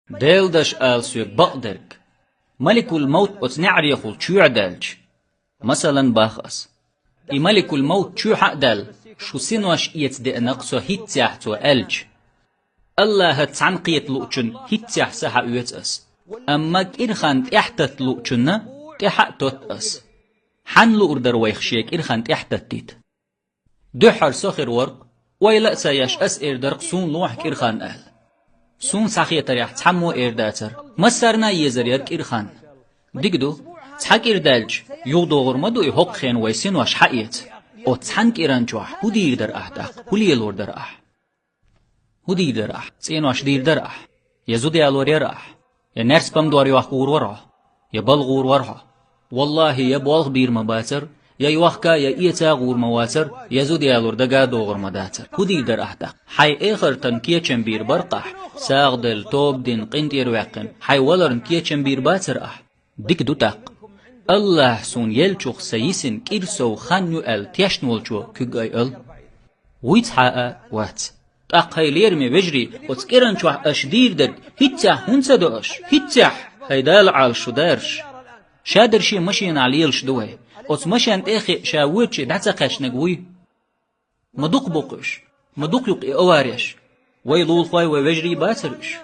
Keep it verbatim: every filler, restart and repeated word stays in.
Делан дош ала соьга бакъдерг. Маликул-Мовт оцу неӀарехула чоьхьа даьлча, масалан, бах ас. И Маликул-Мовт чоьхьа а даьлла, шу синош эца деана-кх со хӀинццехь цо аьлча, АллахӀаца цхьаьна кхета луучунна хӀинццехь са хьаоьцу ас. Амма кӀира хан тӀаьхьататта луучунна тӀаьхьа а тотту ас. Хьанна луур дара вайх шен кӀира хан тӀаьхьататтийта? Дуьххьара со хир вара-кх, ойла а ца еш, ас эр дара-кх: «Суна лохьа кӀира хан», – аьлла. Суна схьахетарехь, цхьаммо эр дацара: «Массарна а езар яра кӀира хан». Дика ду, цхьа кӀира даьлча, юхадогӀур ма ду и хӀокху хенахь вай синош хьаэца. Оцу цхьана кӀиран чохь хӀун дийр дара ахь тӀаккха? ХӀун лелор дара ахь? ХӀун дийр дара ахь? ЦӀенош дийр дара ахь? Я зуда ялор яра ахь? Я нерс помидор йохка гӀур вара хьо? Я балха гӀур вара хьо? ВаллахӀи, я болх бийр ма бацара, я йохка, я эца гӀур ма вацара, я зуда ялор дага а догӀур ма дацара. ХӀун дийр дара ахь тӀаккха? Хьайн эхартан кечам бийр бара-кх ахь, сагӀа делла, тоба дина, къинтӀера ваьккхина, хьайн валарна кечам бийр бацара ахь? Дика ду тӀаккха. АллахӀа суна еллачух сан йисина кӀира сов хан ю аьлла тешна волчо куьг айала. Вуйца хьа а вац. ТӀаккха, хӀай лераме вежарий, оцу кӀиран чохь аша дийр дерг хӀинццехь хӀунда ца до аша? ХӀинццехь, хӀай Дала Ӏалаш шу дараш. Ша дерриш а машенахь лелаш ду вай. Оцу машен тӀе а хиъна, ша воьдуш дӀа ца кхаьчнарг вуй? Ма дукха бу-кх уьш, ма дукха ю-кх и авареш. Вай лулахой, вай вежарий бацара уьш.